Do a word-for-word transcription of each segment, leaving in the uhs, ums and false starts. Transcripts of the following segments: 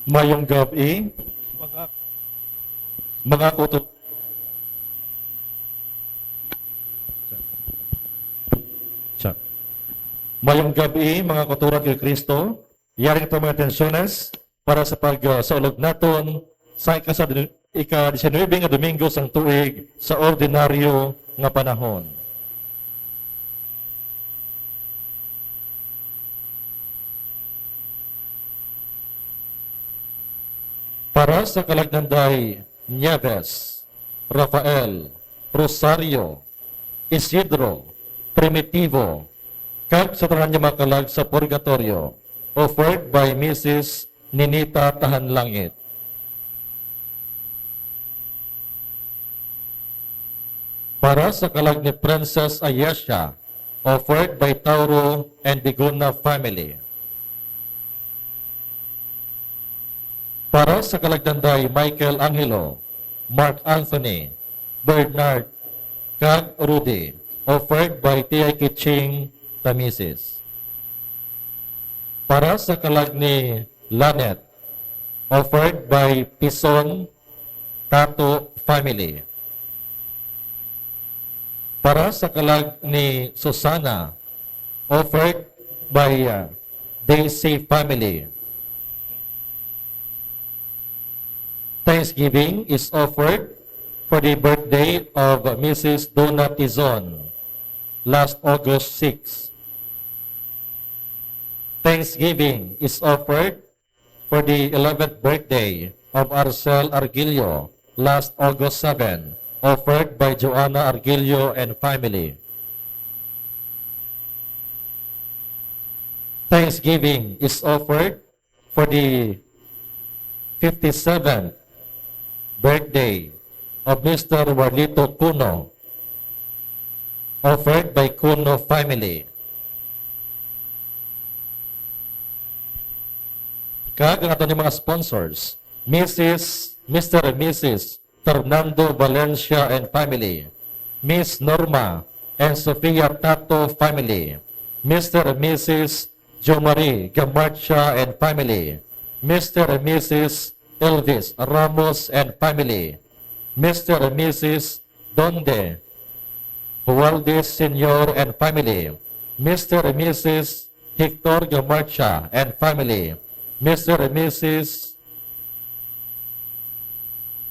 Mayong gab-i, mga, mga kuto-, Check. Mayong gab-i, mga kauturan kay Kristo. Yari ang mga atensyones para sa pag, ah, saulog naton sa ikasa-, ika-diecinuebe nga Domingo sang tuig sa ordinaryo nga panahon. Para sa kalag ni Inday Nieves, Rafael, Rosario, Isidro, Primitivo, kag sa tanan nga mga kalag sa purgatoryo, offered by Missus Ninita Tahanlangit. Para sa kalag ni Princess Ayesha, offered by Tauro and Bigona family. Para sa kalag ni Inday Michael Angelo, Mark Anthony, Bernard, kag Rudy, offered by T I Kiching Tamisis. Para sa kalag ni Lanet, offered by Pison Tato family. Para sa kalag ni Susana, offered by, uh, Daisy family. Thanksgiving is offered for the birthday of Missus Donna Tizon last August six. Thanksgiving is offered for the eleventh birthday of Arcel Arguillo last August seven, offered by Joanna Arguillo and family. Thanksgiving is offered for the fifty-seventh birthday of Mister Warlito Cuno, offered by Cuno family. Kag ang aton mga sponsors, Missus, Mister and Missus Fernando Valencia and family, Miss Norma and Sofia Tato family, Mister and Missus Jomari Gamarcha and family, Mister and Missus Elvis Ramos and family, Mister and Missus Donde Hualdes Senior and family, Mister and Missus Hector Gamarcha and family, Mister and Missus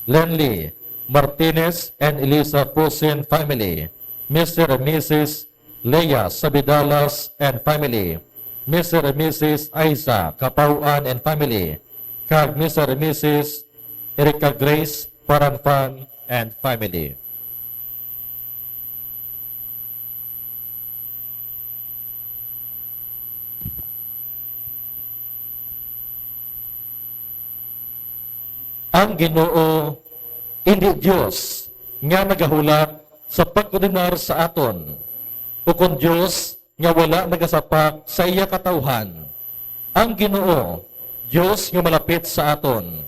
Lenly Martinez and Elisa Fusin family, Mister and Missus Leia Sabidalas and family, Mister and Missus Aiza Kapauan and family, kag Mister and Missus Erica Grace Paranfan and family. Ang Ginoo indi Dios nga nagahulat sa pagkondenar sa aton, ukon Dios nga wala nagasapak sa iya katawuhan. Ang Ginoo, Dios nga malapit sa aton,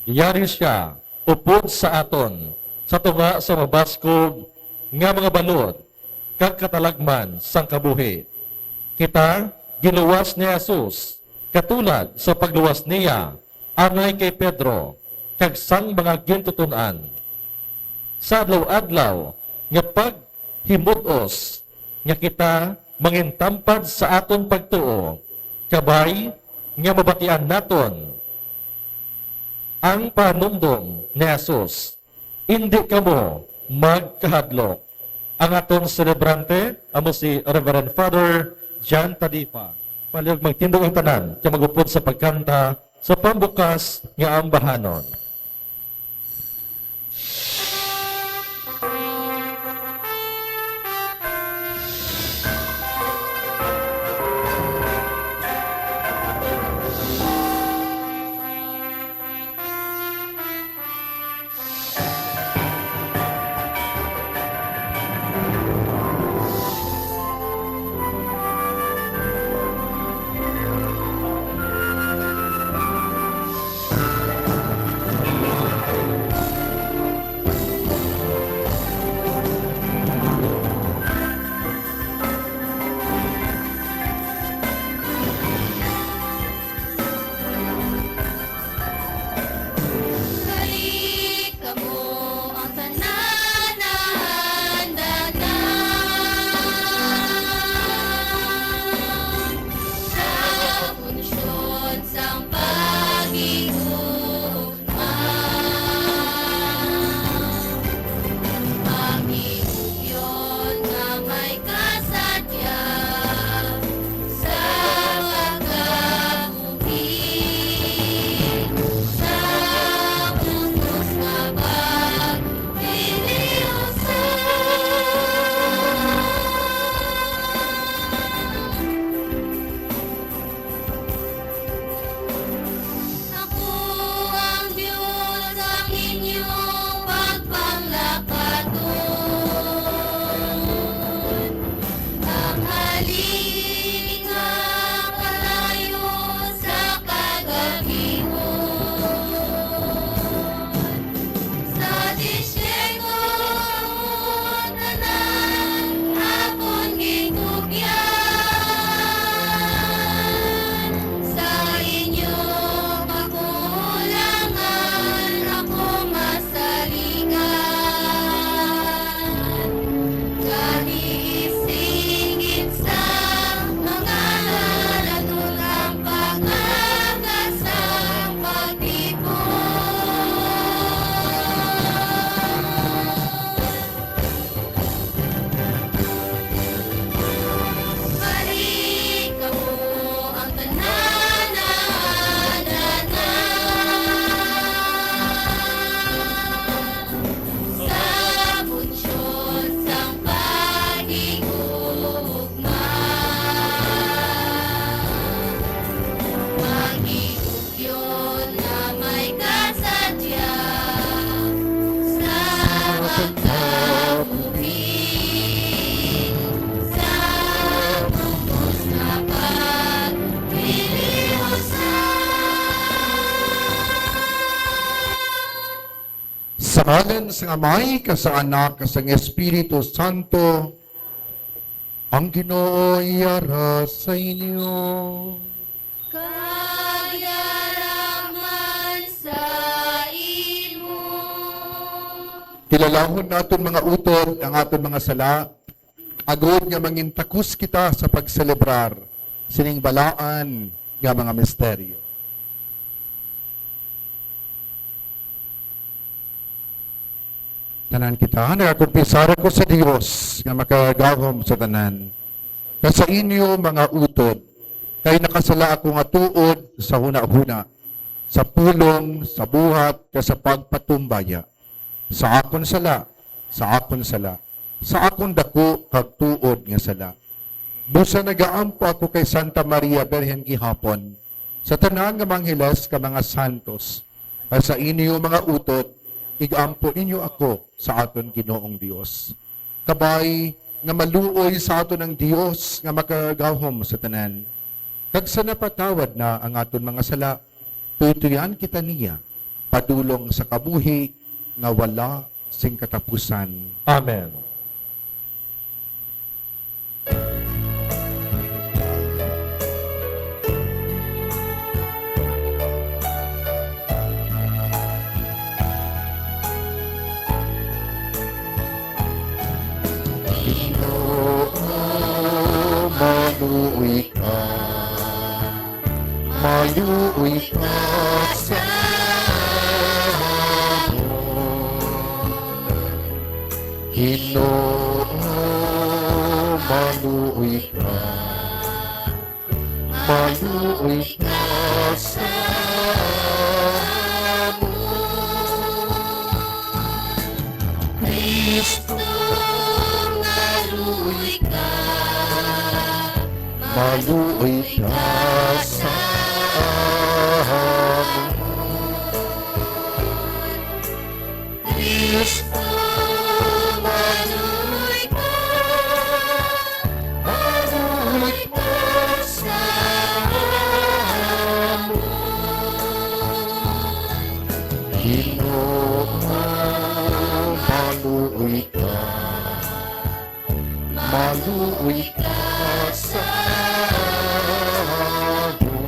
yari sia upod sa aton, sa tunga sa mabaskog nga mga balod kag katalagman sang kabuhi. Kita ginluwas ni Jesus, katulad sa pagluwas niya angay kay Pedro kag sang mga gintuton-an. Sa adlaw-adlaw nga paghimud-os nga kita mangintampad sa aton pagtuo, kabay nga mabatian naton ang panumdom ni Jesus. Indi kamo magkahadlok. Ang aton selebrante amo si Reverend Father John Tadipa. Palihog magtindog ang tanan kag mag-upod sa pagkanta sa pambukas nga ambahanon. Ngalan sang Amay, kag sang Anak, kag sang Espiritu Santo. Ang Ginoo yara sa inyo. Kag yara man sa imo. Kilalahon naton mga utod ang aton mga sala, agod nga mangintakos kita sa pagselebrar sining balaan nga mga misteryo. Tanan kita, nagakumpisar ako sa Dios nga makagagahom sa tanan, kag sa inyo, mga utod, kay nakasala ako nga tuod sa hunahuna, sa pulong, sa buhat, kag sa pagpatumbaya. Sa akon sala, sa akon sala, sa akon daku kag tuod nga sala. Busa nagaampo ako kay Santa Maria Birhen gihapon, sa tanan nga mga angeles kag mga santos, kag sa inyo, mga utod, igampo ninyo ako sa aton Ginoong Dios. Kabay nga maluoy sa aton ang Dios nga makagagahom sa tanan, kag sa napatawad na ang aton mga sala, tuytoyan kita niya padulong sa kabuhi nga wala sing katapusan. Amen. Ginoo, maluoy ka, maluoy ka sa amon. Ginoo, maluoy ka, maluoy ka sa amon. Kristo, maluoy ka, maluoy ka sa amon. Kristo, maluoy ka, maluoy ka sa amon. Ginoo, maluoy ka, maluoy ka sa amon.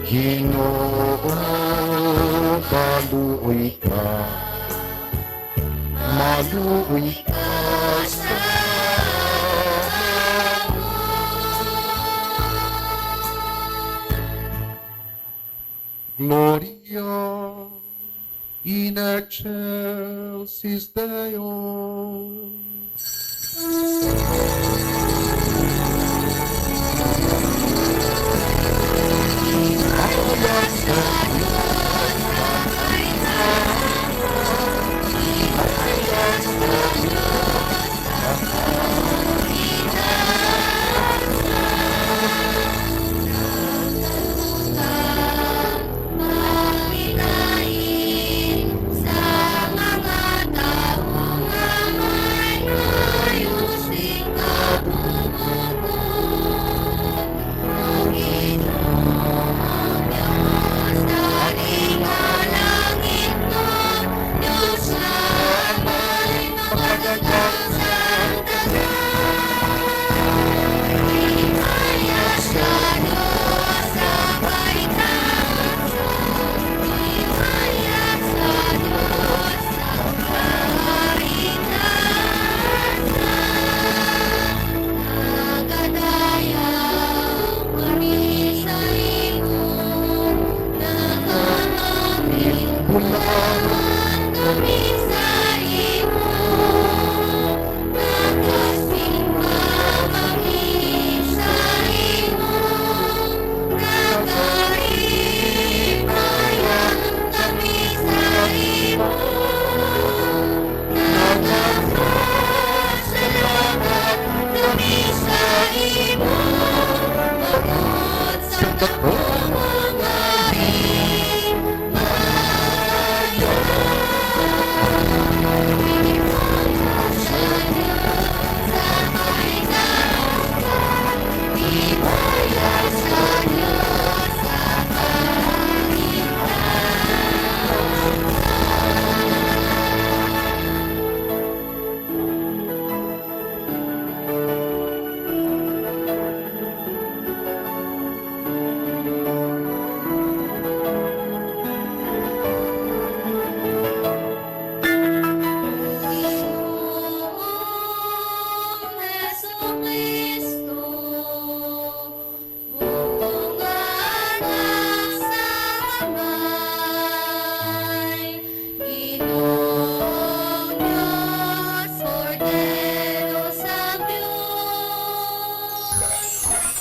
Ginoo, maluoy ka, maluoy ka sa amon. Gloria in excelsis Deo.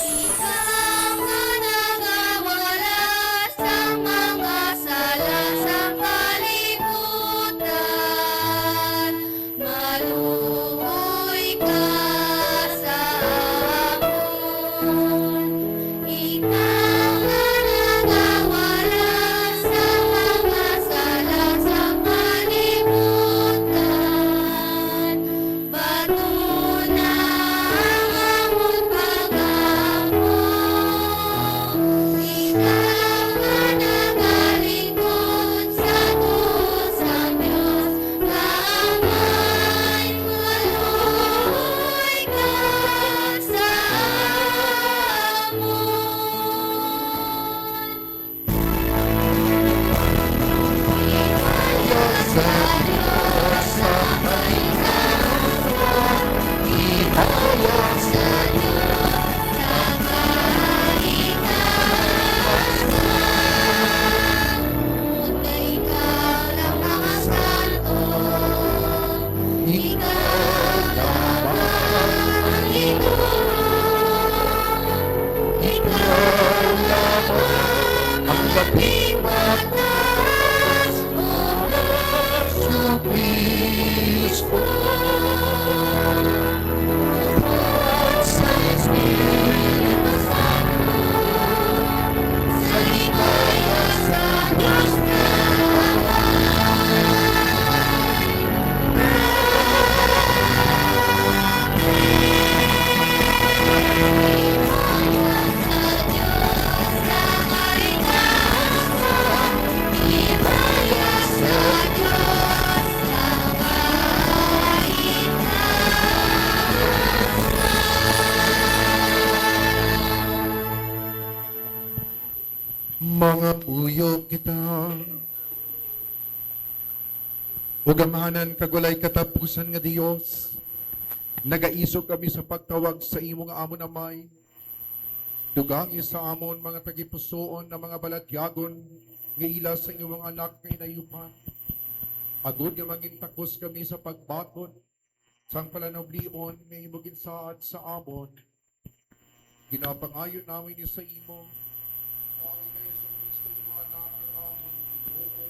Ikaw nga nagawala sa mga sala sa kalibutan, maluoy ka sa amon. Ikaw nga nagawala sa mga sala sa kalibutan, bato na ang amon pag-amo. Ikaw nga nagalingkod sa tuo sang Dios nga Amay, maluoy ka sa amon. Ikaw lamang ang kapinataas, O Jesu-Cristo. Sa Espiritu Santo, sa ligaya sa Dios na Amay. Mangapuyo kita. O gamhanan kag walay katapusan nga Dios, nagaisog kami sa pagtawag sa imo nga amon Amay. Dugangi sa amon mga tagipusoon nga mga balatyagon nga ila sa imo mga anak nga inayupan, agod nga mangin takos kami sa pagbaton sang palanublion nga imo ginsaad sa amon. Ginapangayo namin ini sa imo, paagi kay Jesu-Cristo, imo Anak, kag amon Ginoo,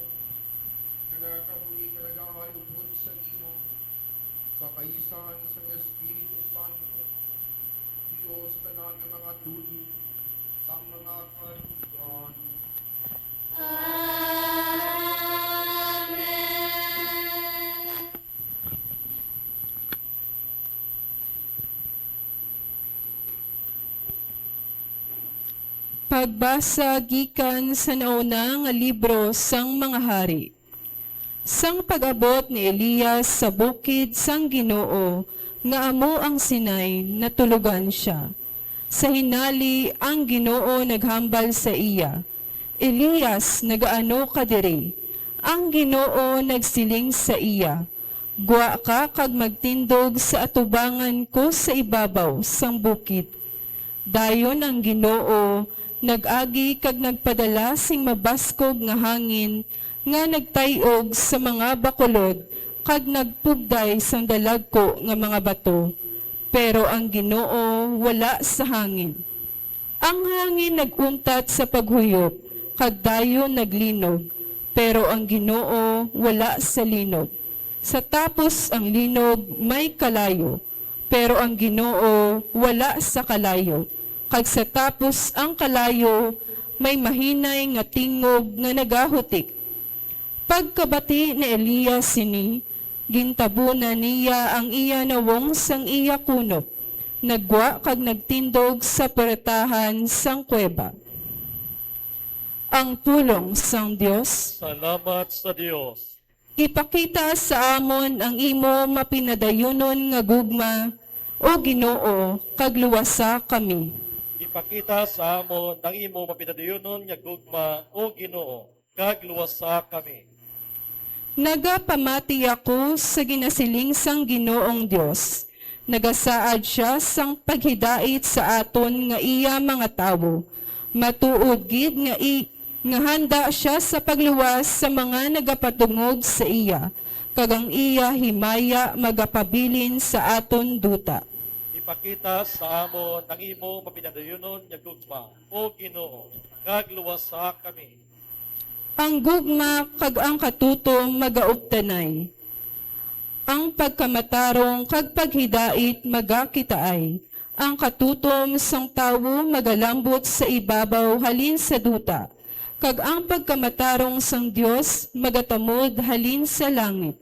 nga nagakabuhi kag nagahari upod sa imo, sa kaisan sang Espiritu Santo, Dios sa tanan nga mga tuig, sang mga katuigan. Amen. Pagbasa gikan sa nauna nga libro sang mga hari. Sang pag-abot ni Elias sa bukid sang Ginoo, nga amo ang Sinai, natulogan sia. Sa hinali, ang Ginoo naghambal sa iya, "Elias, nagaano ka diri?" Ang Ginoo nagsiling sa iya, "Gwa ka kag magtindog sa atubangan ko sa ibabaw sang bukid." Dayon ang Ginoo nag-agi kag nagpadala sing mabaskog nga hangin nga nagtay-og sa mga bakulod kag nagpugday sang dalagku nga mga bato. Pero ang Ginoo wala sa hangin. Ang hangin nag-untat sa paghuyop, kag dayon naglinog, pero ang Ginoo wala sa linog. Sa tapos ang linog may kalayo, pero ang Ginoo wala sa kalayo, kag sa tapos ang kalayo may mahinay nga tingog nga nagahutik. Pagkabati ni Elias sini, gintabunan niya ang iya nawong sang iya kunop, naggwa kag nagtindog sa purtahan sang kuweba. Ang pulong sang Dios. Salamat sa Dios. Ipakita sa amon ang imo mapinadayunon nga gugma, O Ginoo, kag luwasa kami. Ipakita sa amon ang imo mapinadayunon nga gugma, O Ginoo, kag luwasa kami. Nagapamati ako sa ginasiling sang Ginoong Dios. Nagasaad sia sang paghidait sa aton nga iya mga tawo. Matuod gid nga i-, nga handa sia sa pagluwas sa mga nagapatungog sa iya, kag ang iya himaya magapabilin sa aton duta. Pakita sa amon ang imo mapinadayunon nga gugma, O Ginoo, kag luwasa kami. Ang gugma kag ang katutom magauptanay. Ang pagkamatarong kag paghidait magakitaay. Ang katutom sang tawo magalambot sa ibabaw halin sa duta, kag ang pagkamatarong sang Dios magatamod halin sa langit.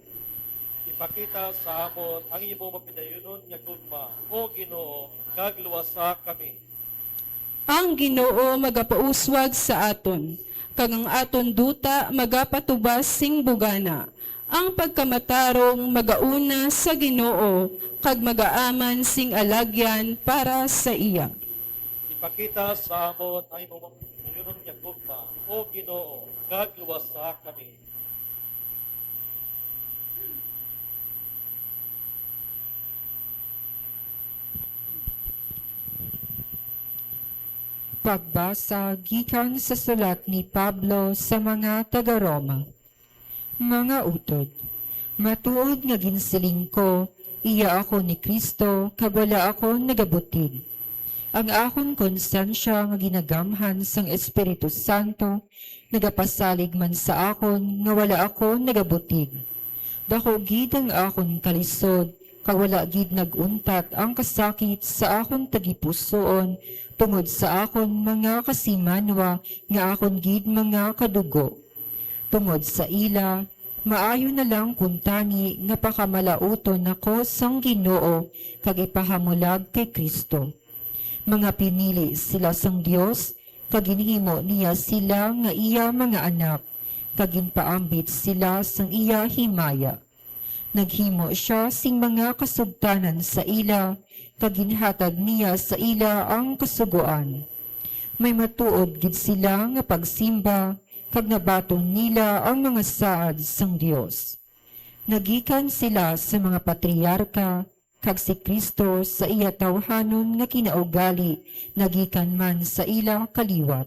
Ipakita sa amon ang imo mapidayunon nga gugma, O Ginoo, kag luwasa kami. Ang Ginoo magapauswag sa aton, kag ang aton duta magapatubas sing bugana. Ang pagkamatarong magauna sa Ginoo, kag magaaman sing alagyan para sa iya. Ipakita sa amon ang imo mapidayunon nga gugma, O Ginoo, kag luwasa kami. Pagbasa gikan sa sulat ni Pablo sa mga taga-Roma. Mga utod, matuod nga ginsiling ko, iya ako ni Cristo, kag wala ako nagabutig. Ang akon konsensya nga ginagamhan sang Espiritu Santo nagapasalig man sa akon nga wala ako nagabutig. Daku gid ang akon kalisod, kag wala gid nag-untat ang kasakit sa akon tagipusoon tungod sa akon mga kasimanwa nga akon gid mga kadugo. Tungod sa ila, maayo na lang kuntani nga pakamalaoton ako sang Ginoo kag ipahamulag kay Cristo. Mga pinili sila sang Dios, kag ginhimo niya sila nga iya mga anak, kag ginpaambit sila sang iya himaya. Naghimo sia sing mga kasugtanan sa ila, kag ginhatag niya sa ila ang Kasugoan. May matuod gid sila nga pagsimba, kag nabaton nila ang mga saad sang Dios. Nagikan sila sa mga patriarka, kag si Cristo sa iya tawhanon nga kinaugali nagikan man sa ila kaliwat.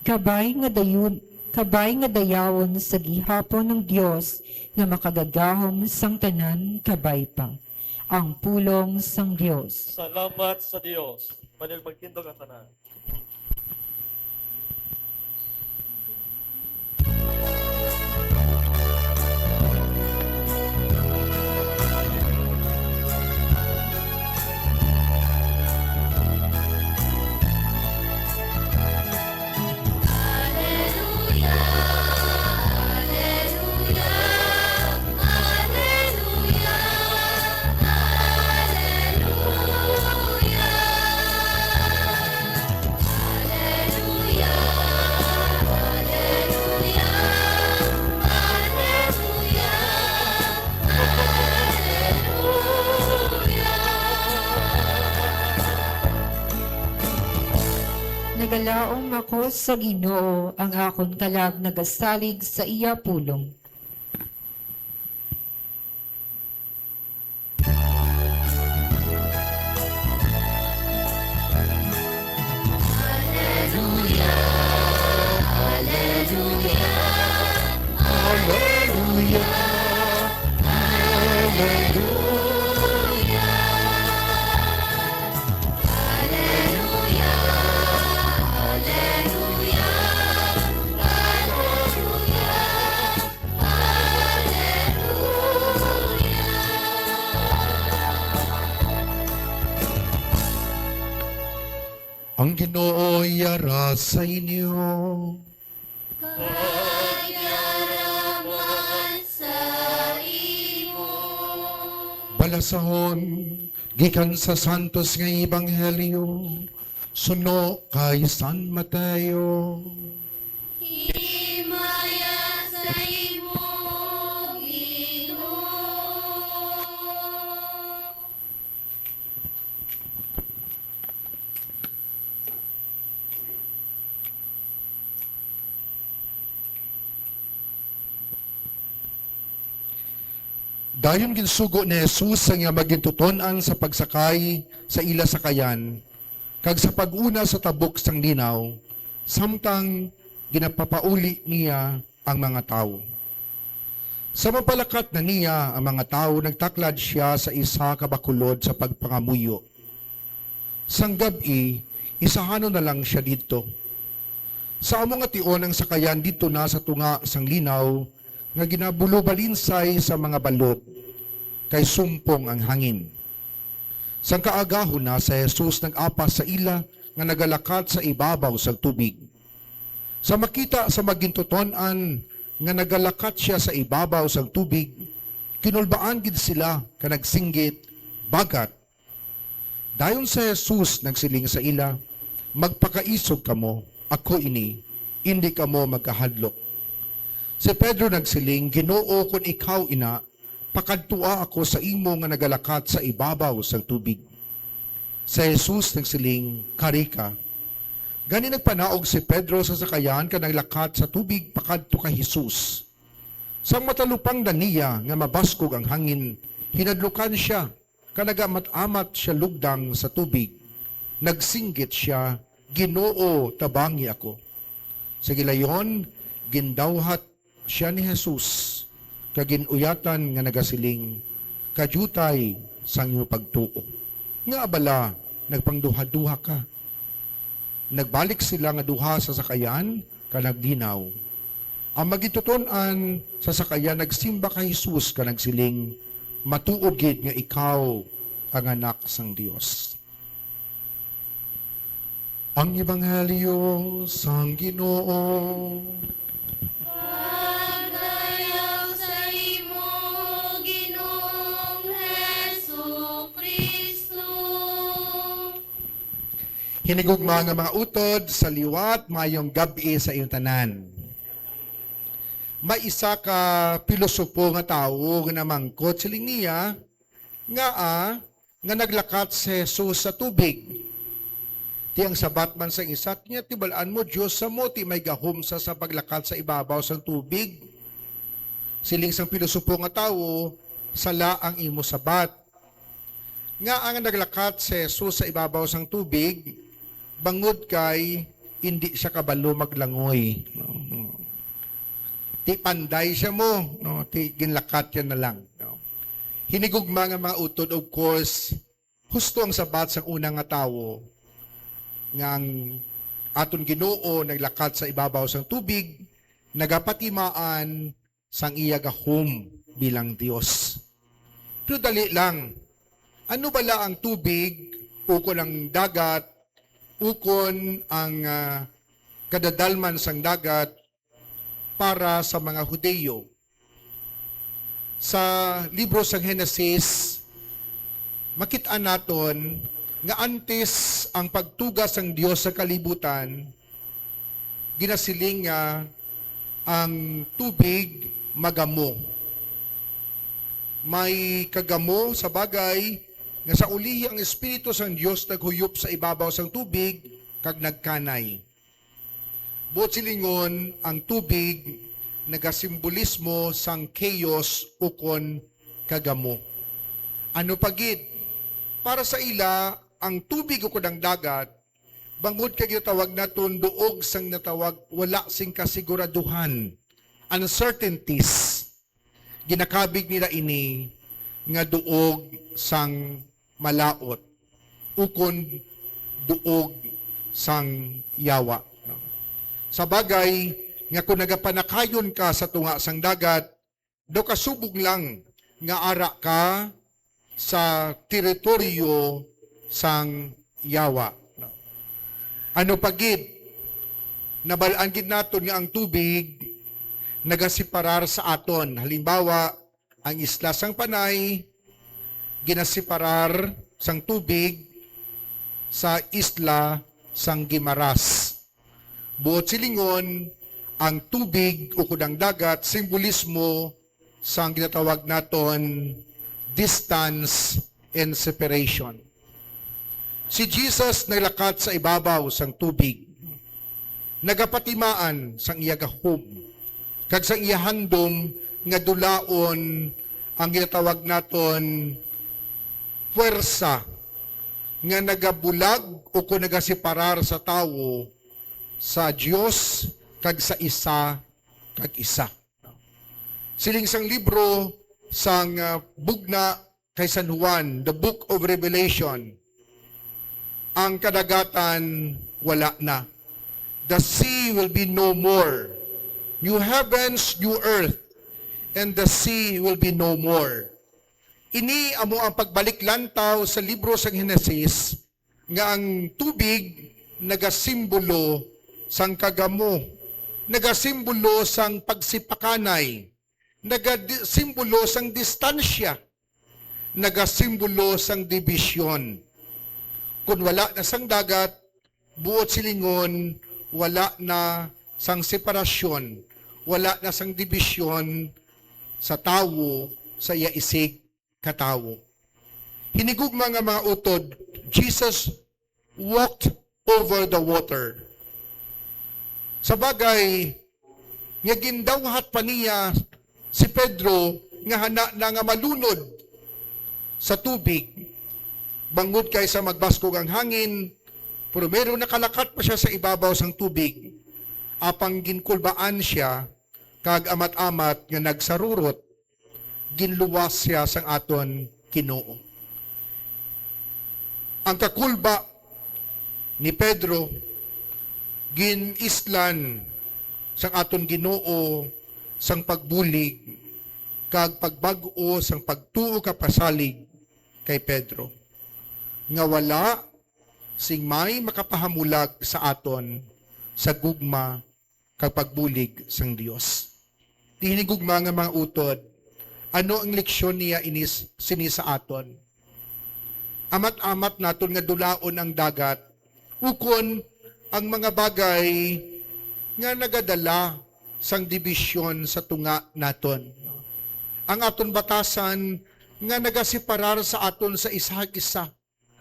Kabay nga dayon, kabay nga dayawon sa gihapon ng Dios nga makagagahom sang tanan kabay pa. Ang pulong sang Dios. Salamat sa Dios. Pwede magtindog ang tanan. Nagalaom ako sa Ginoo, ang akon kalag nagasalig sa iya pulong. Ang Ginoo yara sa inyo. Kag yara man sa imo. Balasahon gikan sa Santos nga Ebanghelyo suno kay San Mateo. Himaya sa imo, Ginoo. Dayon ginsugo ni Jesus ang iya magintuton-an sa pagsakay sa ila sakayan, kag sa pag-una sa tabok sang linaw, samtang ginapapauli niya ang mga tawo. Sa mapalakat na niya ang mga tawo, nagtaklad sia sa isa ka bakulod sa pagpangamuyo, Sang gab-i, isahanon na lang sia didto. Sa amo nga tion, ang sakayan didto na sa tunga sang linaw nga ginabulobalinsay sa mga balod, kay sumpong ang hangin. Sang kaagahon na, si Jesus nag-apas sa ila nga nagalakat sa ibabaw sang tubig. Sa makita sa magintuton-an nga nagalakat sia sa ibabaw sang tubig, kinulbaan gid sila ka nagsinggit, "Bagat." Dayon si Jesus nagsiling sa ila, "Magpakaisog kamo, ako ini, indi kamo magkahadlok." Si Pedro nagsiling, "Ginoo, kon ikaw ina, pakadtua ako sa imo nga nagalakat sa ibabaw sang tubig." Si Jesus nagsiling, "Kari ka." Gani nagpanaog si Pedro sa sakayan kag naglakat sa tubig pakadto kay Jesus. Sang matalupangdan niya nga mabaskog ang hangin, hinadlukan sia, kag nagamat-amat sia lugdang sa tubig. Nagsinggit sia, "Ginoo, tabangi ako." Sa gilayon, gindawhat sia ni Jesus, kag gin-uyatan nga nagasiling, "Kadiutay sang imo pagtuo. Ngaa bala nagpangduhaduha ka?" Nagbalik sila nga duha sa sakayan, kag naglinaw. Ang magituton-an sa sakayan nagsimba kay Jesus kag nagsiling, "Matuod gid nga ikaw ang Anak sang Dios." Ang Ebanghelyo sang Ginoo. Pagdayag sa imo, Ginoong Hesukristo. Hinigugma nga mga utod sa liwat, mayong gab-i sa inyong tanan. May isa ka pilosopo nga tawo nga namangkot, siling niya, "Ngaa nga naglakat si Jesus sa tubig? Ti ang sabat man sang isa, ti niya, tibal-an mo, Dios sa mo, ti may gahom sa, sa paglakat sa ibabaw sang tubig." Siling sang pilosopo nga tawo, "Sala ang imo sabat. Ngaa nga naglakat si Jesus sa ibabaw sang tubig, bangod kay indi sia kabalo maglangoy." Ti panday sia mo, no? Ti ginlakat niya na lang, no? Hinigugma nga mga utod, of course, husto ang sabat sang una nga tawo, nga ang aton Ginoo naglakat sa ibabaw sang tubig, nagapatimaan sang iya gahom bilang Dios. Pero dali lang, ano bala ang tubig, ukon ang dagat, ukon ang, ah, kadadalman sang dagat para sa mga Hudiyo? Sa libro sang Genesis, makit-an naton nga antes ang pagtuga sang Dios sa kalibutan, ginasiling nga ang tubig magamo. May kagamo sa bagay nga sa ulihi ang Espiritu sang Dios naghuyop sa ibabaw sang tubig kag nagkanay. Buot silingon, ang tubig nagasimbolismo sang chaos ukon kagamo. Ano pa gid? Para sa ila, ang tubig ukon ang dagat, bangod kay ginatawag naton duog sang natawag wala sing kasiguraduhan, uncertainties. Ginakabig nila ini nga duog sang malaut, ukon duog sang yawa. Sa bagay nga kung nagapanakayon ka sa tunga sang dagat, daw kasubong lang nga ara ka sa teritoryo sang yawa. Ano pa gid? Nabal-an gid naton nga ang tubig nagasiparar sa aton. Halimbawa, ang isla sang Panay ginasiparar sang tubig sa isla sang Guimaras. Buot silingon, ang tubig ukon ang dagat simbolismo sang ginatawag naton distance and separation. Si Jesus naglakat sa ibabaw sang tubig, nagapatimaan sang iya gahom, kag sang iya handom nga dulaon ang ginatawag naton puwersa nga nagabulag ukon nagasiparar sa tawo sa Dios kag sa isa kag isa. Siling sang libro sang, ah, Bugna kay San Juan, the Book of Revelation, ang kadagatan wala na. The sea will be no more. New heavens, new earth, and the sea will be no more. Ini amo ang pagbalik lantaw sa libro sang Henesis, nga ang tubig nagasimbolo sang kagamo, nagasimbolo sang pagsipakanay, nagasimbolo sang distansya, nagasimbolo sang dibisyon. Kon wala na sang dagat, buot silingon, wala na sang separasyon, wala na sang dibisyon sa tawo sa iya isig katawo. Hinigugma nga mga utod, Jesus walked over the water. Sa bagay nga gindawhat pa niya si Pedro nga hana na nga malunod sa tubig, bangod kay sa magbaskog ang hangin, primero nakalakat pa siya sa ibabaw sang tubig, apang ginkulbaan siya kag amat-amat nga nagsarurot, ginluwas sia sang aton Ginoo. Ang kakulba ni Pedro gin-islan sang aton Ginoo sang pagbulig kag pagbag-o sang pagtuo kapasalig kay Pedro, nga wala sing may makapahamulag sa aton sa gugma kag pagbulig sang Dios. Ti hinigugma nga mga utod, ano ang leksyon niya inis, sini sa aton? Amat-amat naton nga dulaon ang dagat, ukon ang mga bagay nga nagadala sang dibisyon sa tunga naton. Ang aton batasan nga nagaseparar sa aton sa isa kag isa.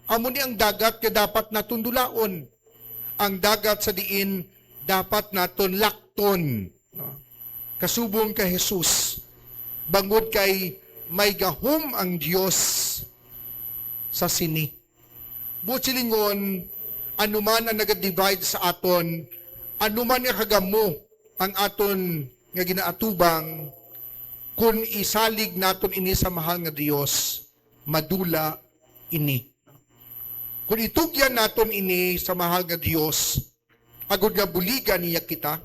Amo ni ang dagat nga dapat naton dulaon. Ang dagat sa diin dapat naton lakton, no? Kasubong kay Jesus, bangod kay may gahom ang Dios sa sini. Buot silingon, anuman ang naga-divide sa aton, anuman nga kagamo ang aton nga ginaatubang, kun isalig naton ini sa mahal nga Dios, madula ini. Kon itugyan naton ini sa mahal nga Dios, agod nga buligan niya kita,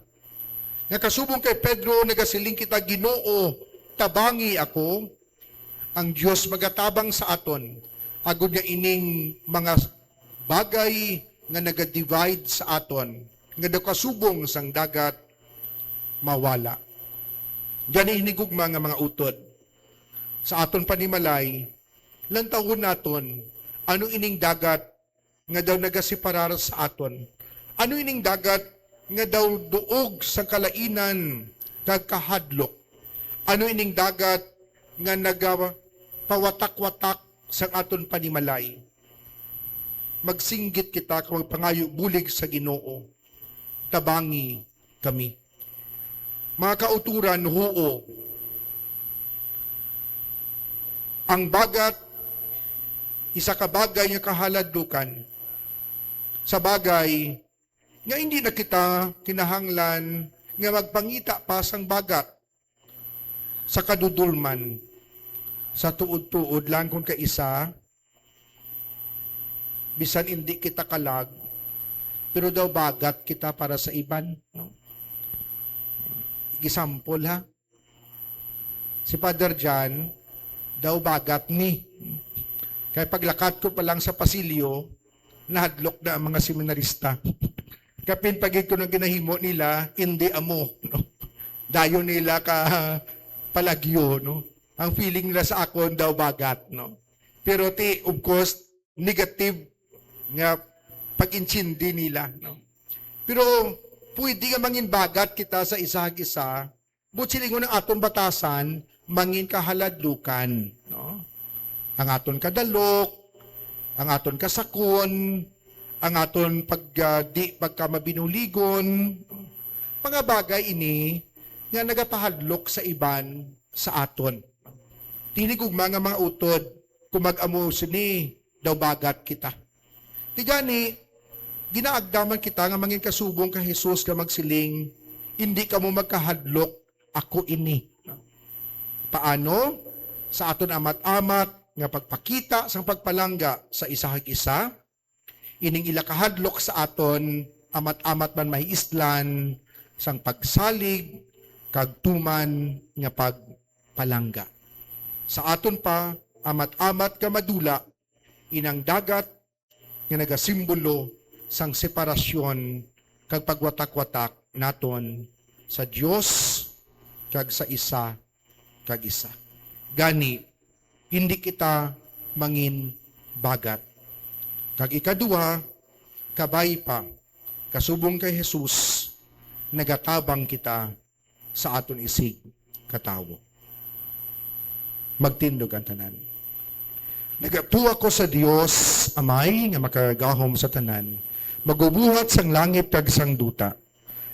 nga kasubong kay Pedro nagasiling kita, "Ginoo, tabangi ako," ang Dios magatabang sa aton, agod nga ining mga bagay nga naga-divide sa aton, nga daw kasubong sang dagat, mawala. Gani hinigugma nga mga utod, sa aton panimalay, lantawon naton, ano ining dagat nga daw nagaseparar sa aton? Ano ining dagat nga daw duog sang kalainan kag kahadlok? Ano ining dagat nga nagapawatak-watak sang aton panimalay? Magsinggit kita kag magpangayo bulig sa Ginoo, tabangi kami. Mga kauturan, huo. Ang bagat, isa ka bagay nga kahaladlukan. Sa bagay nga hindi na kita kinahanglan nga magpangita pa sang bagat sa kadudolman, sa tuod-tuod lang kon kaisa, bisan indi kita kalag, pero daw bagat kita para sa iban, no? Example, ha? Si Father John, daw bagat ni. Kay paglakat ko pa lang sa pasilyo, nahadlok na ang mga seminarista. Kapin pagid ko ng ginahimo nila, hindi amo, no? Dayon nila ka palagyo, no? Ang feeling nila sa akon daw bagat, no? Pero ti, of course, negative nga pag-intindi nila, no? Pero pwede nga mangin bagat kita sa isa kag isa, buot silingon ang aton batasan, mangin kahaladlukan, no? Ang aton kadalok, ang aton kasakon, ang aton pag, ah, di pagkamabinuligon, mga bagay ini nga nagapahadlok sa iban sa aton. Ti hinigugma nga mga utod, kung mag-amo sini, daw bagat kita. Ti gani, ginaagdaman kita nga mangin kasubong kay Jesus nga magsiling, "Indi kamo magkahadlok, ako ini." Paano? Sa aton amat-amat nga pagpakita sang pagpalangga sa isa kag isa, ining ila kahadlok sa aton, amat-amat man mahiislan sang pagsalig kag tuman nga pagpalangga. Sa aton pa, amat-amat nga madula inang dagat nga nagasimbolo sang separasyon kag pagwatak-watak naton sa Dios kag sa isa kag isa. Gani, hindi kita mangin bagat. Kag ikaduha, kabay pa, kasubong kay Jesus, nagatabang kita sa aton isig katawo. Magtindog ang tanan. Nagatuo ako sa Dios, Amay nga makagagahom sa tanan, magubuhat sang langit kag sang duta.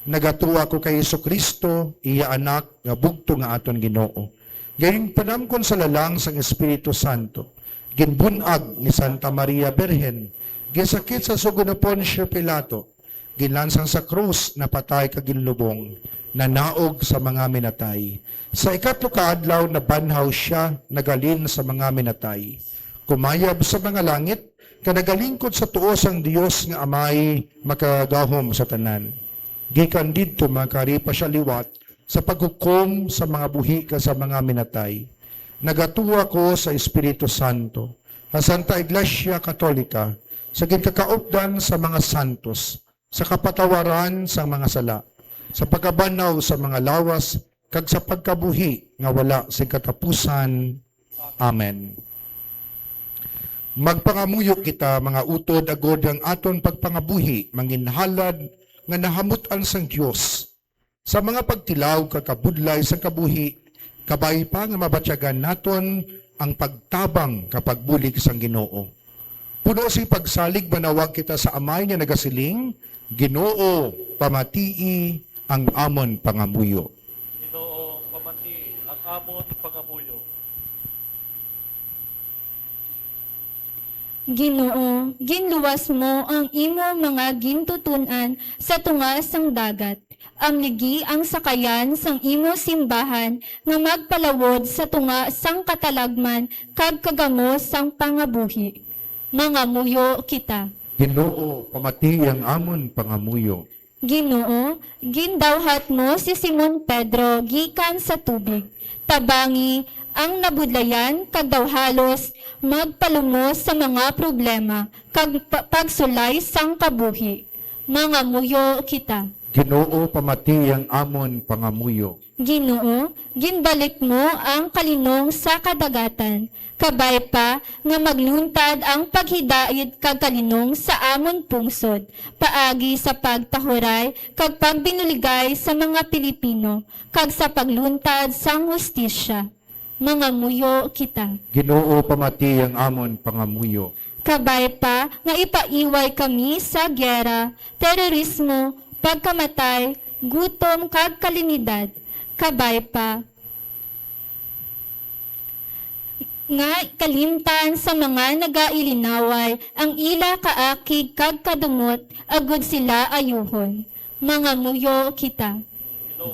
Nagatuo ako kay Jesu-Cristo, iya Anak, nga bugtong nga aton Ginoo, nga ginpanamkon sa lalang sang Espiritu Santo, ginbun-ag ni Santa Maria Birhen, ginsakit sa sugo ni Poncio Pilato, ginlansang sa krus, napatay kag ginlubong, nanaog sa mga minatay. Sa ikatlo ka adlaw nabanhaw sia, naghalin sa mga minatay, kumayab sa mga langit, kag nagalingkod sa tuo sang Dios nga Amay makagagahom sa tanan. Gikan didto makari pa sia liwat sa paghukom sa mga buhi kag sa mga minatay. Nagatuo ako sa Espiritu Santo, sa Santa Iglesia Katolika, sa ginkakaupdan sa mga santos, sa kapatawaran sang mga sala, sa pagkabanhaw sa mga lawas, kag sa pagkabuhi nga wala sing katapusan. Amen. Magpangamuyo kita, mga utod, agod ang aton pagpangabuhi manginhalad nga nahamut-an sang Dios. Sa mga pagtilaw kag kabudlay sang kabuhi, kabay pa nga mabatyagan naton ang pagtabang kag pagbulig sang Ginoo. Puno sing pagsalig manawag kita sa Amay nga nagasiling, "Ginoo, pamatii ang amon pangamuyo." Ginoo, pamati ang amon pangamuyo. Ginoo, ginluwas mo ang imo mga gintuton-an sa tunga sang dagat. Amligi ang sakayan sang imo simbahan nga magpalawod sa tunga sang katalagman kag kagamo sang pangabuhi. Mangamuyo kita. Ginoo, pamati ang amon pangamuyo. Ginoo, gindawhat mo si Simon Pedro gikan sa tubig. Tabangi ang nabudlayan kag daw halos magpalumos sa mga problema kag pa-, pagsulay sang kabuhi. Mangamuyo kita. Ginoo, pamati ang amon pangamuyo. Ginoo, ginbalik mo ang kalinong sa kadagatan, kabay pa nga magluntad ang paghidait kag kalinong sa amon pungsod, paagi sa pagtahuray kag pagbinuligay sa mga Pilipino, kag sa pagluntad sang hustisya. Mangamuyo kita. Ginoo, pamati ang amon pangamuyo. Kabay pa nga ipaiway kami sa giyera, terorismo, pagkamatay, gutom, kag kalamidad. Kabay pa nga kalimtan sa mga nagailinaway ang ila kaakig kag kadumot, agud sila ayuhon. Mangamuyo kita.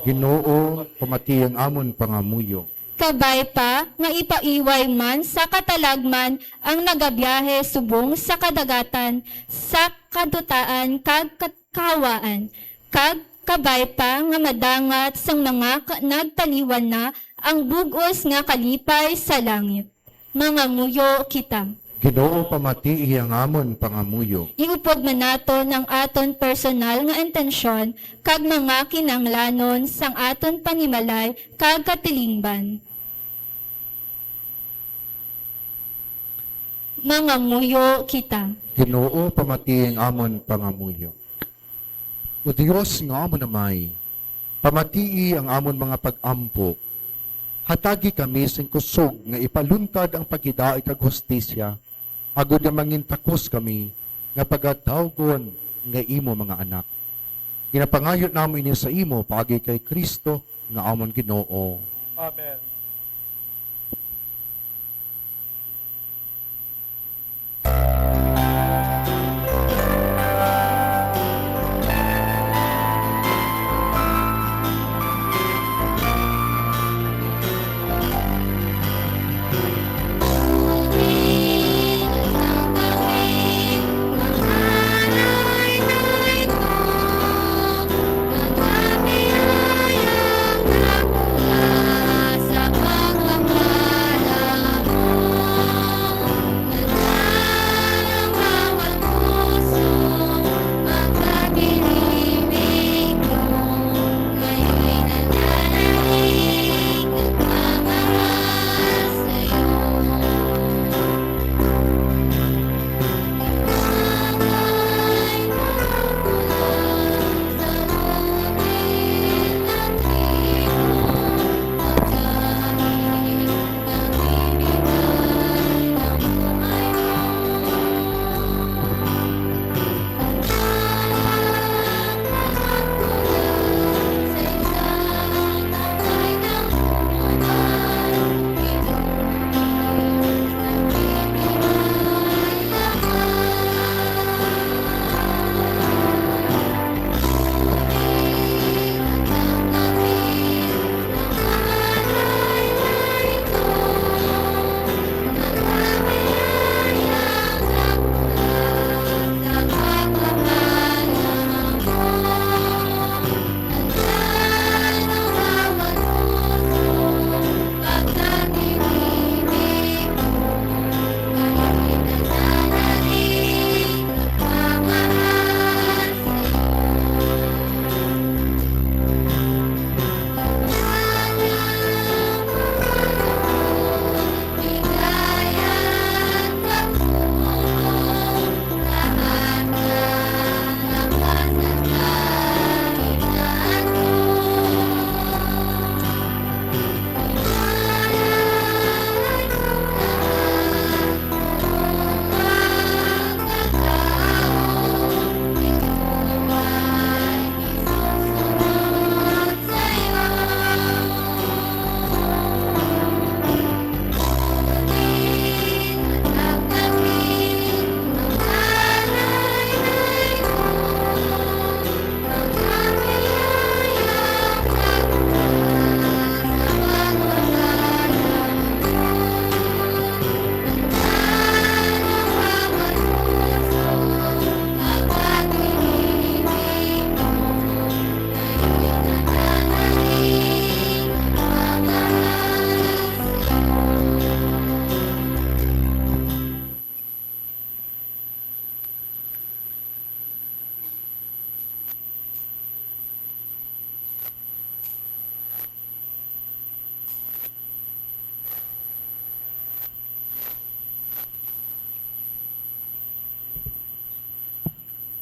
Ginoo, pamati ang amon pangamuyo. Kabay pa nga ipaiway man sa katalagman ang nagabiyahe subong sa kadagatan, sa kadutaan kag kat-, kahawaan, kag kabay pa nga madangat sang mga ka-, nagtaliwan na ang bug-os nga kalipay sa langit. Mangamuyo kita. Ginoo, pamatii ang amon pangamuyo. Iupod man naton ang aton personal nga intensyon kag mga kinahanglanon sang aton panimalay kag katilingban. Mangamuyo kita. Ginoo, pamatii ang amon pangamuyo. O Dios nga amon Amay, pamatii ang amon mga pag-ampo. Hatagi kami sing kusog nga ipaluntad ang paghidait kag hustisya, agod nga mangintakos kami nga pagatawgon nga imo mga anak. Ginapangayo namo ini sa imo paagi kay Cristo nga amon Ginoo. Amen.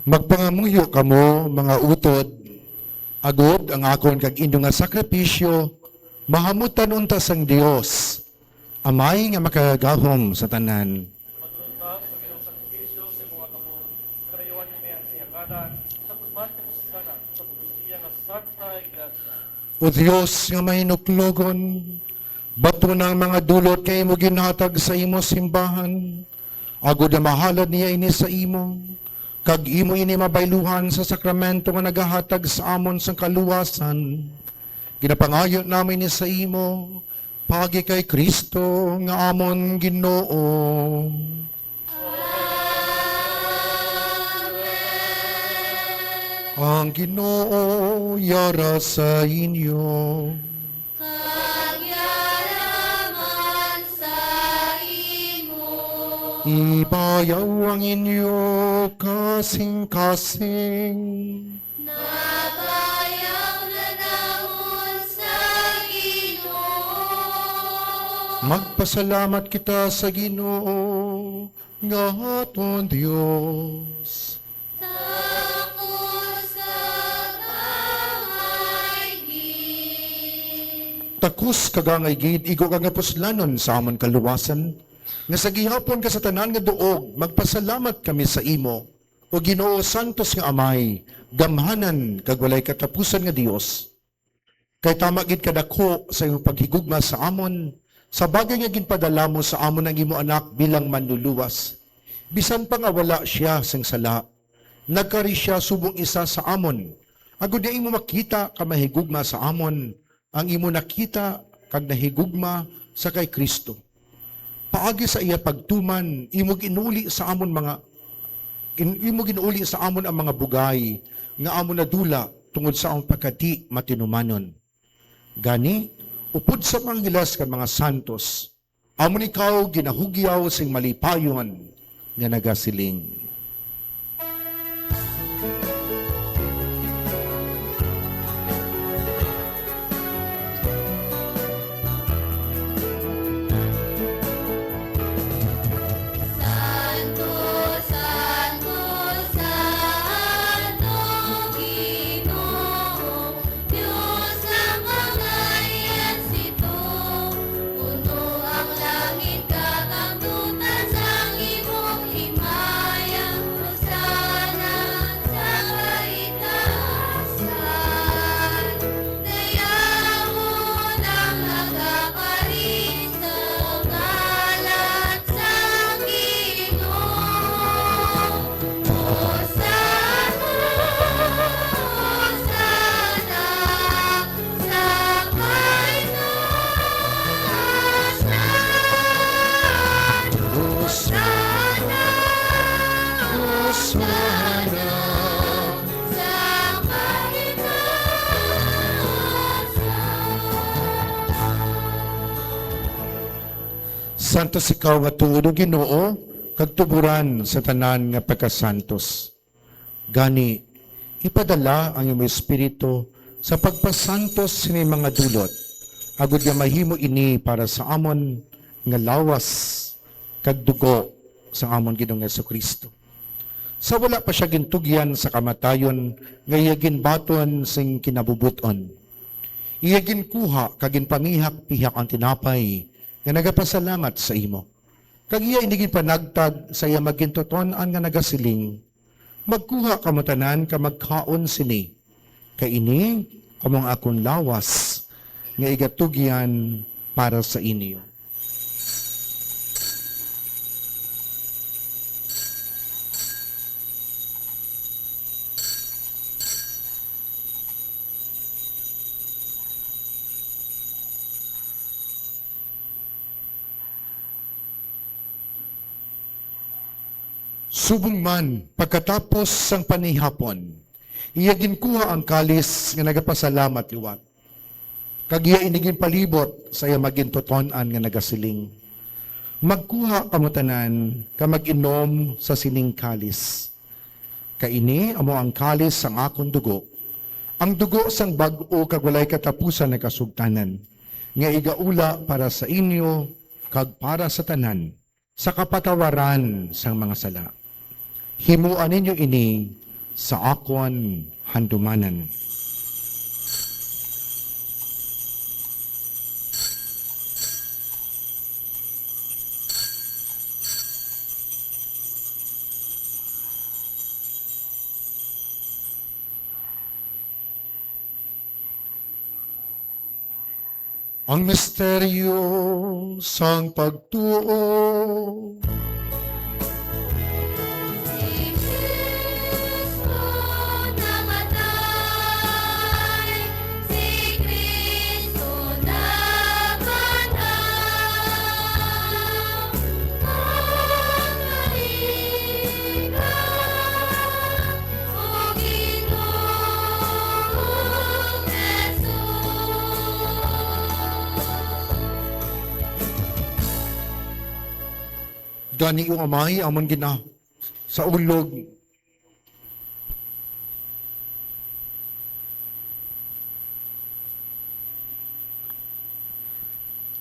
Magpangamuyo kamo, mga utod, agod ang akon kag inyo nga sakripisyo mahamutan unta sang Dios, Amay nga makagagahom sa tanan. O Dios nga mahinuklogon, bato na ang mga dulot nga imo ginhatag sa imo simbahan, agod nga mahalad niya ini sa imo, kag imo ini mabayluhan sa sakramento nga nagahatag sa amon sang kaluwasan. Ginapangayo namin ini sa imo, paagi kay Cristo nga amon Ginoo. Ang Ginoo yara sa inyo. Kag yara man sa imo. Ibayaw ang inyo kasing-kasing. Nabayaw na namon sa Ginoo. Magpasalamat kita sa Ginoo nga aton Dios. Takos kag angay gid. Takos kag angay gid, igo kag nga puslanon sa amon kaluwasan, nga sa gihapon kag sa tanan nga duog magpasalamat kami sa imo, O Ginoo, santos nga Amay, gamhanan kag walay katapusan nga Dios. Kay tama gid kadakho sa imong paghigugma sa amon, sa bagay nga ginpadala mo sa amon ang imo Anak bilang Manluluwas. Bisan pa nga wala sia sing sala, nagkari sia subong isa sa amon, agod nga imo makita ka mahigugma sa amon ang imo nakita kag nahigugma sa kay Cristo. Paagi sa iya pagtuman, imo ginuli sa amon mga, in-, imo ginuli sa amon ang mga bugay nga amon nadula tungod sa amon pagkadi matinumanon. Gani, upod sa mga hilas kag mga santos, amon ikaw ginahugyaw sing malipayon nga nagasiling. Santo, santo, santo, Ginoo, Dios nga mga ehersito, puno ang langit kag ang duta sang imong himaya. Hosana sa kaitaasan. Dayawon ang nagakari sa ngalan sang Ginoo. Hosana, Hosana sa kaitaasan. Hosana, Hosana sa kaitaasan. Santos ikaw nga tuod, O Ginoo, kag tuboran sa tanan nga pagkasantos. Gani, ipadala ang imo Espiritu sa pagpasantos sini mga dulot, agod nga mahimo ini para sa amon nga lawas kag dugo sa amon Ginoong Jesu-Cristo. Sa wala pa sia gintugyan sa kamatayon nga iya ginbaton sing kinabubut-on, iya ginkuha kag ginpamihak-pihak ang tinapay nga nagapasalamat sa imo. Kag iya ini ginpanagtag sa iya magintuton-an nga nagasiling, "Magkuha kamo tanan kag magkaon sini, kay ini amo ang akon lawas nga igatugyan para sa inyo." Subong man, pagkatapos sang panihapon, iya ginkuha ang kalis nga nagapasalamat liwat, kag iya ini ginpalibot sa iya magintuton-an nga nagasiling, "Magkuha kamo tanan kag mag-inom sa sining kalis. Kay ini amo ang kalis sang akon dugo, ang dugo sang bag-o kag walay katapusan nga kasugtanan, nga igaula para sa inyo kag para sa tanan sa kapatawaran sang mga sala. Himoa ninyo ini sa akon handumanan. Ang misteryo sang pagtuo. Si Kristo namatay, si Kristo nagbanhaw, ang kahiga, O Ginoong Jesus. Gani, O Amay, amon gina-, sa ulog.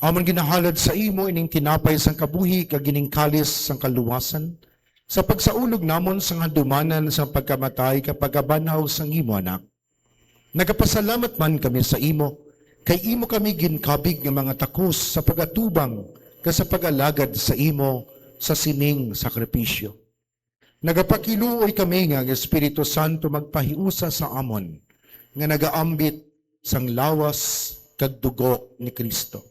Amon ginahalad sa imo ining tinapay sang kabuhi kag ining kalis sang kaluwasan, sa pagsaulog namon sang handumanan sang pagkamatay kag pagkabanhaw sang imo Anak. Nagapasalamat man kami sa imo, kay imo kami ginkabig nga mga takos sa pag-atubang kag sa pag-alagad sa imo sa sining sakripisyo. Nagapakiluoy kami nga ang Espiritu Santo magpahiusa sa amon nga nagaambit sang lawas kag dugo ni Cristo.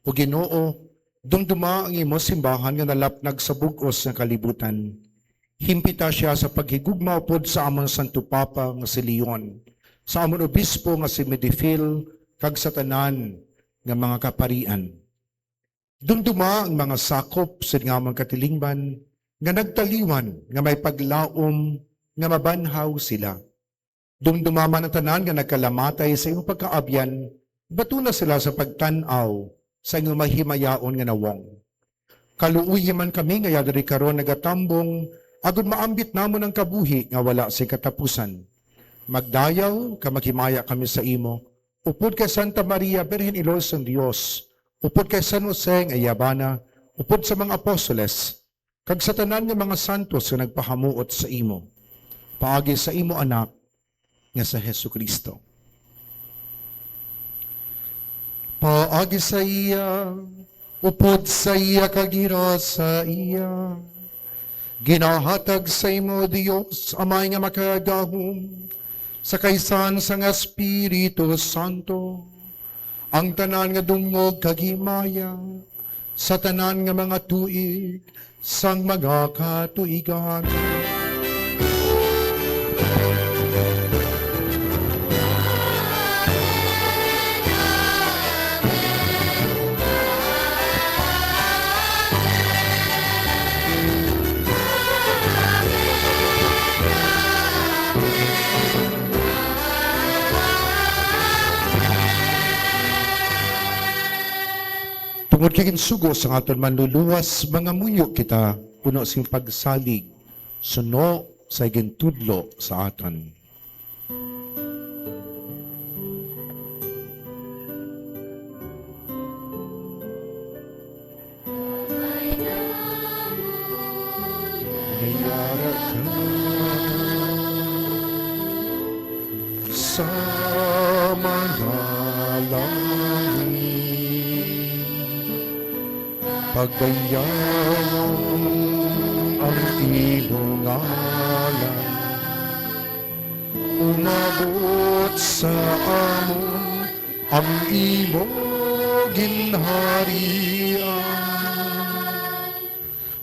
O Ginoo, dumduma ang imo simbahan nga nalapnag sa bug-os nga kalibutan. Himpita sia sa paghigugma upod sa amon Santo Papa nga si Leon, sa amon Obispo nga si Medifil, kag sa tanan nga mga kaparian. Dumduma ang mga sakop sini nga amon katilingban nga nagtaliwan nga may paglaom nga mabanhaw sila. Dumduma man ang tanan nga nagkalamatay sa imo pagkaabyan, batuna sila sa pagtan-aw sa imo mahimayaon nga nawong. Kaluoyi man kami nga yadri karon nagatambong, agod maambit namon ang kabuhi nga wala sing katapusan. Magdayaw kag maghimaya kami sa imo, upod kay Santa Maria, Birhen Iloy sang Dios, upod kay San Jose nga iya bana, upod sa mga apostoles, kag sa tanan nga mga santos nga nagpahamuot sa imo, paagi sa imo Anak nga si Jesu-Cristo. Paagi sa iya, upod sa iya, kag gira sa iya, ginahatag sa imo, Dios Amay nga Makagagahom, sa kaisan sang Espiritu Santo, ang tanan nga dungog kag himaya sa tanan nga mga tuig sang mga katuigan. Tungod kay ginsugo sang aton Manluluwas, mangamuyo kita puno sing pagsalig suno sa gintudlo sa aton. Mayara ka sa mga langit, pagdayawon ang imong ngalan, umabot sa amon ang imo ginharian.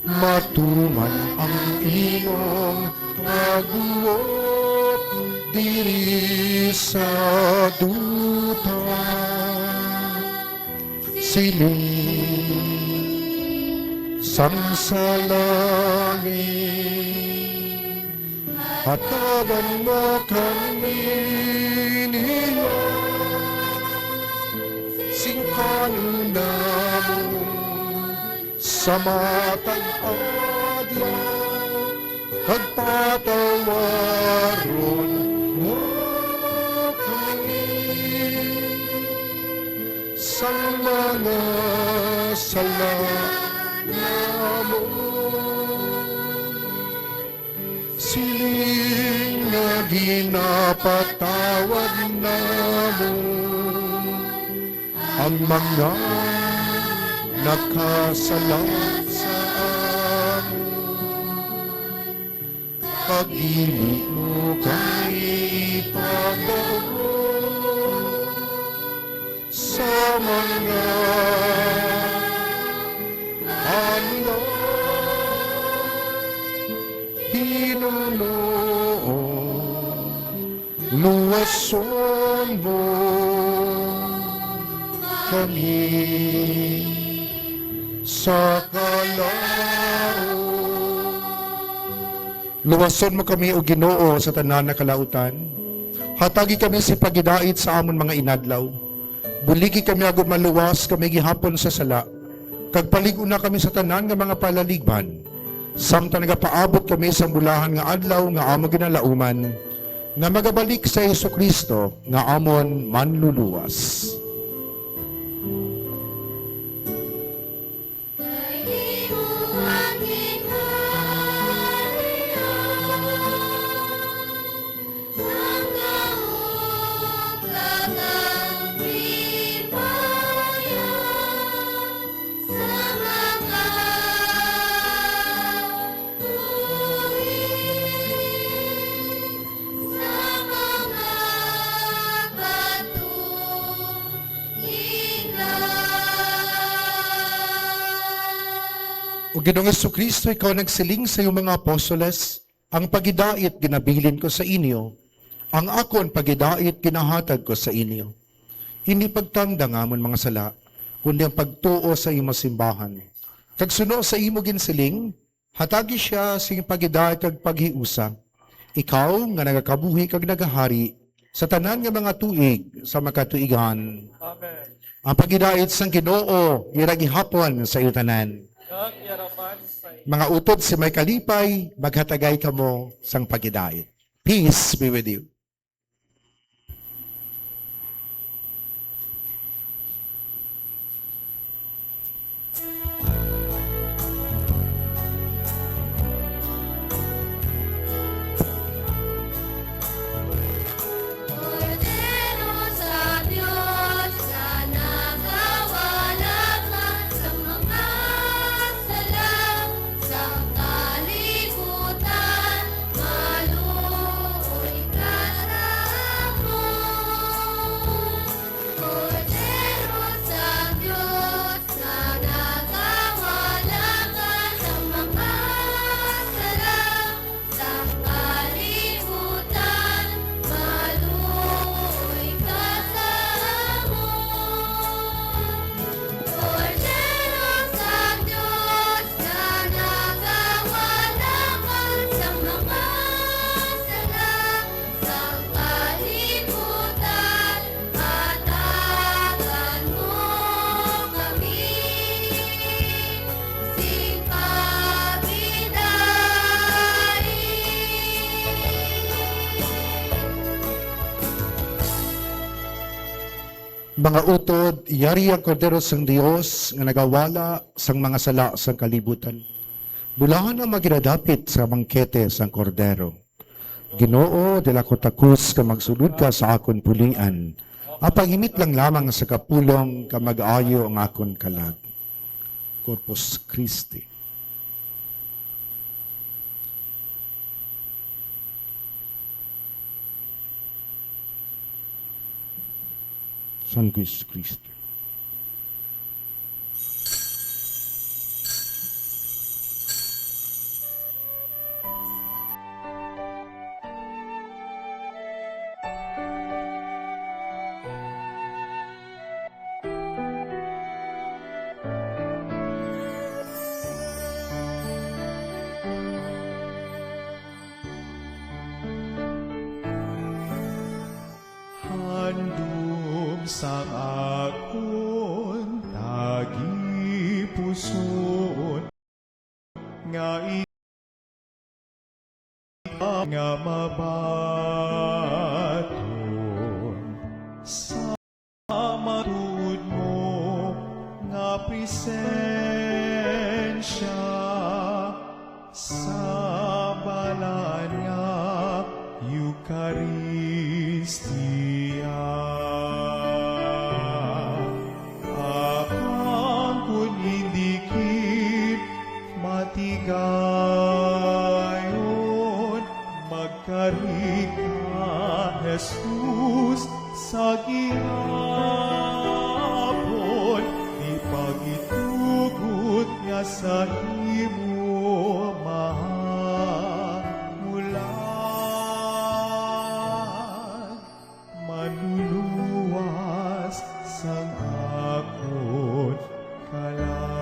Matuman ang imong pagbuot diri sa duta, siling sang sa langit. Hatagan mo kami niya sing kanunamon sa matag adlaw, kag patawaron mo kami sang mga sala namon. Siling Ginapatawad namon ang mga nakasala sa amon, kag dili mo kami ipadaog sa mga anlag. Ginoo, luwason mo kami sa kalaut. Luwason mo kami, O Ginoo, sa tanan nga kalautan. Hatagi kami sing paghidait sa amon mga inadlaw. Buligi kami agod maluwas kami gihapon sa sala, kag palig-una kami sa tanan nga mga palaligban, samtang nagapaabot kami sang bulahan nga adlaw nga amon ginalauman, nga magabalik si Jesu-Cristo nga amon Manluluwas. O Ginoong Jesu-Cristo, ikaw nagsiling sa iyong mga apostoles, "Ang paghidait ginabilin ko sa inyo, ang akon paghidait ginahatag ko sa inyo." Indi pagtangda nga amon mga sala, kundi ang pagtuo sa imo simbahan. Kag suno sa imo ginsiling, hatagi sia sing paghidait kag paghiusa, ikaw nga nagakabuhi kag nagahari sa tanan nga mga tuig sa makatuigan. Amen. Ang paghidait sang Ginoo yara gihapon sa iyo tanan. Kag yara man sa inyo. Mga utod sing may kalipay, maghatagay kamo sang paghidait. Peace be with you. Kordero sa Dios, nga nagawala ka sa mga sala sang kalibutan, maluoy ka sa amon. Kordero sa Dios, nga nagawala ka sa mga sala sang kalibutan, maluoy ka sa amon. Kordero sang Dios, nga nagawala ka sa mga sala sang kalibutan, hatagan mo kami sing paghidait. Mga utod, yari ang Kordero sang Dios nga nagawala sang mga sala sang kalibutan. Bulahan ang mga ginadapit sa bangkete sang Kordero. Ginoo, dili ako takos nga magsulod ka sa akon pulian, apang himit lang lamang sa kapulong ka mag-ayo ang akon kalag. Corpus Christi. Sanguis Christi. Handom sa akon tagipusoon nga i-, nga mabaton sa matuod mo nga presensya sa balaan nga Eukaristia, apan kun hindi gid matigayon, magkari ka, Jesus, sa gihapon, di pagitugot nga sa imo mahamulan, manluluwas sang akon kalag.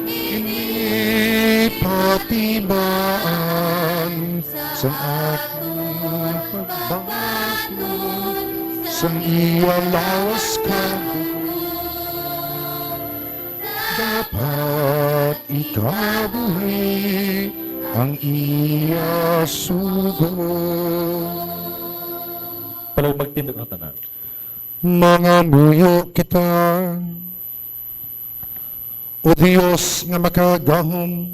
Ini patibaan sang aton pagbaton sang iya lawas kag dugo. Dapat ikabuhi ang iya sugo. Pala'y magtindog ang tanan. Mangamuyo kita. O Dios nga makagagahom,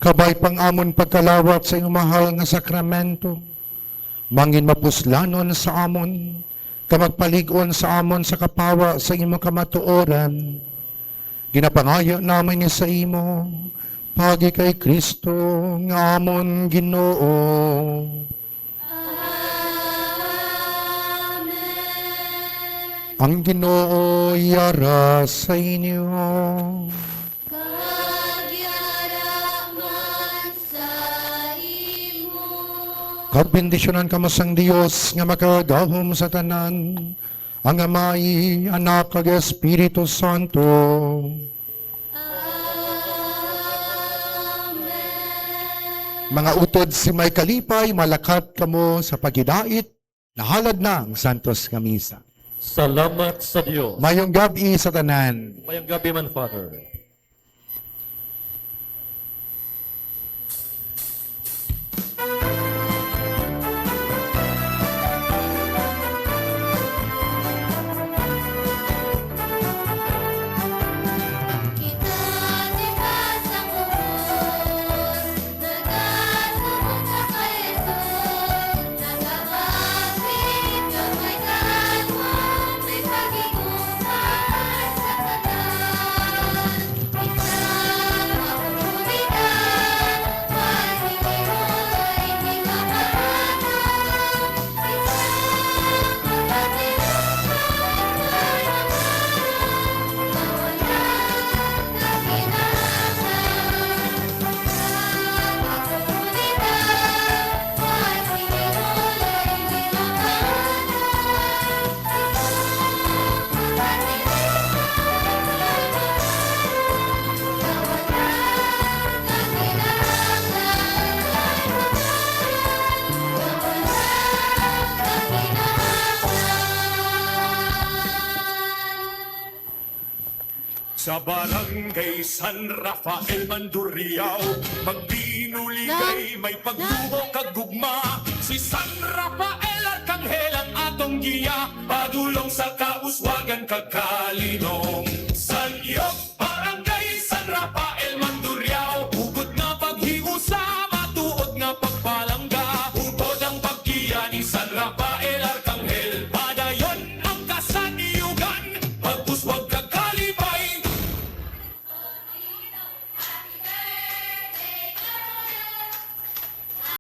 kabay pang amon pagkalawat sa imong mahal nga sakramento, mangin mapuslanon sa amon, kag magpalig-on sa amon sa kapawa sa imong kamatuoran. Ginapangayo namon ini sa imo, paagi kay Cristo nga amon Ginoo. Amen. Ang Ginoo yara sa inyo. Kag yara man sa imo. Kag bendisyonan kamo sang Dios nga makagagahom sa tanan, ang Amay, Anak, kag Espiritu Santo. Amen. Mga utod, si may kalipay, malakat kamo sa paghidait, nahalad na ang santos nga misa. Salamat sa Dios. Mayong gab-i sa tanan. Mayong gab-i man, Father. Barangay San Rafael, Mandurriao, magbinuligay, may pagtubo kag gugma. Si San Rafael Arkanghel ang atong giya, padulong sa kauswagan kag kalinom.